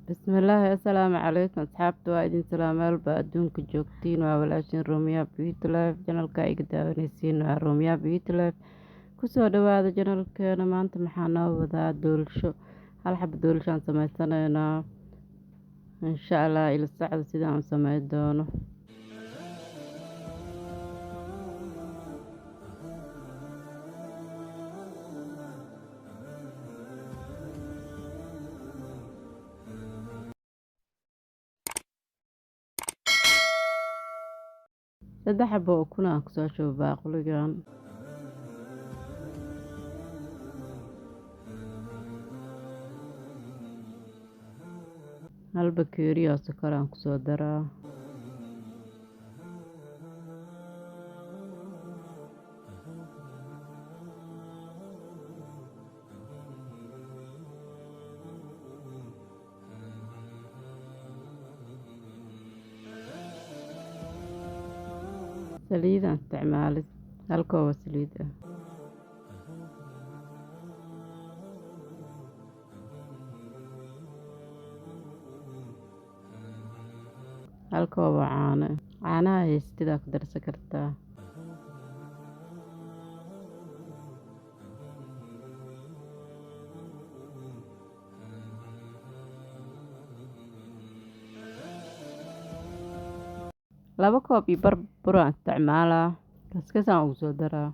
Bismillaahi assalaamu calaykum asxaabta, waa idin salaam meelba adduunka joogtiin. Waa walaashin Rumiya Beauty Life. Channelka iga daawanaysiin waa Rumiya Beauty Life. Kusoo dhawaada channelkeena. Maanta maxaa noo wadaa? Doolsho, hal xabo doolshaan sameysanaynaa insha Allah. Ila socda sidaan u sameyn doono. Saddex xabo ukun aan kusoo shubo baaquligan. Hal bakeeri oo sokor aan kusoo daraa. Saliidaan isticmaalay, hal koob oo saliid ah. Hal koob oo caano ah. Caanaha haysatidaa ku darsan kartaa. 2 koob iyo bar bur aan isticmaalaa, kaskasaan ugu soo daraa.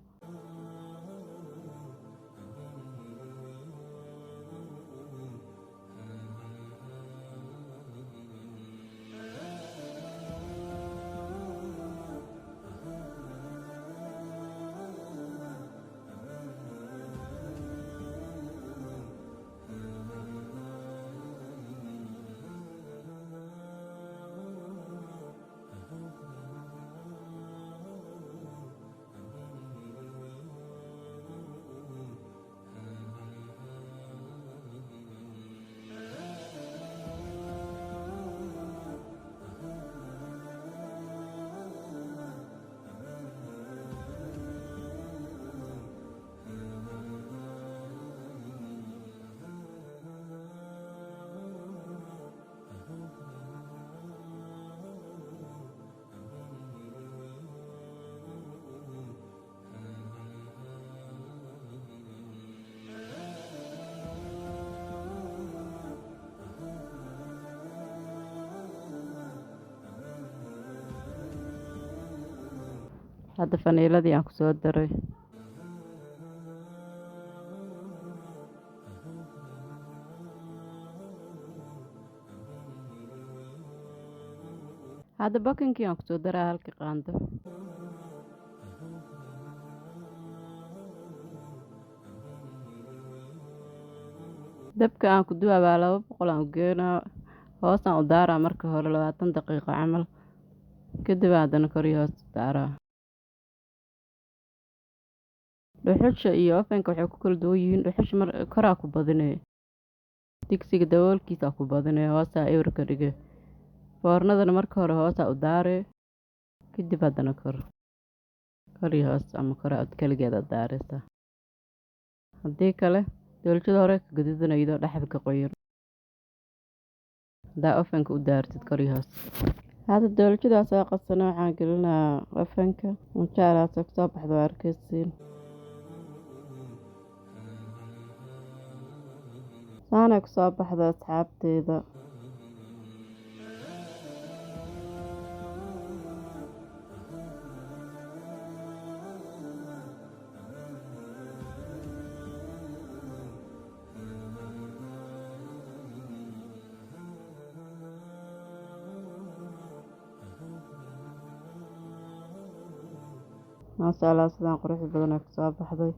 Hadda faniiladii aan kusoo daray. Hadda bakinkii aan kusoo daraa, halkii qaando. Dabka aan ku duwaa 200 aan u geynaa. Hoosaan u daaraa marka hore 20 daqiiqo camal, kadib haddana kor iyo hoos u daaraa. Dhuxusha iyo ovenka waxay ku kala duwan yihiin, dhuxusha mar koraa ku badinay, digsiga daboolkiisa ku badinay, hoosaa eber ka dhigay. Foornadana marka hore hoosaa u daaray, kadib haddana kor. Kor iyo hoos ama kor aad kaligeed aad daaraysaa. Haddii kale doolshada hore ka gaduudanaydo iyadoo dhexda ka qoyan haddaa ovenka u daartid kor iyo hoos. Hadda doolshadaas soo qasana waxaan gelinaa ovenka. Insha Allah soo kasoo baxdo waa arkaysiin. Saanay kusoo baxda, asxaabteyda. Maasha Allah, sidaan quruxda badan ay kusoo baxday.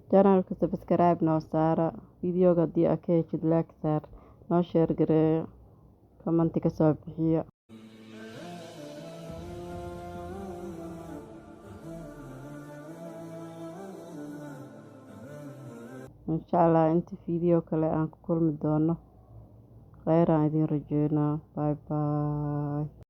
Channelka subscribe noo saara. Videoga haddii aad ka heshid, like saar, noo share gareeyo, comment ka soo bixiyo. Insha Allah inta video kale aan ku kulmi doono, kheyr aan idin rajeynaa. Bye bye.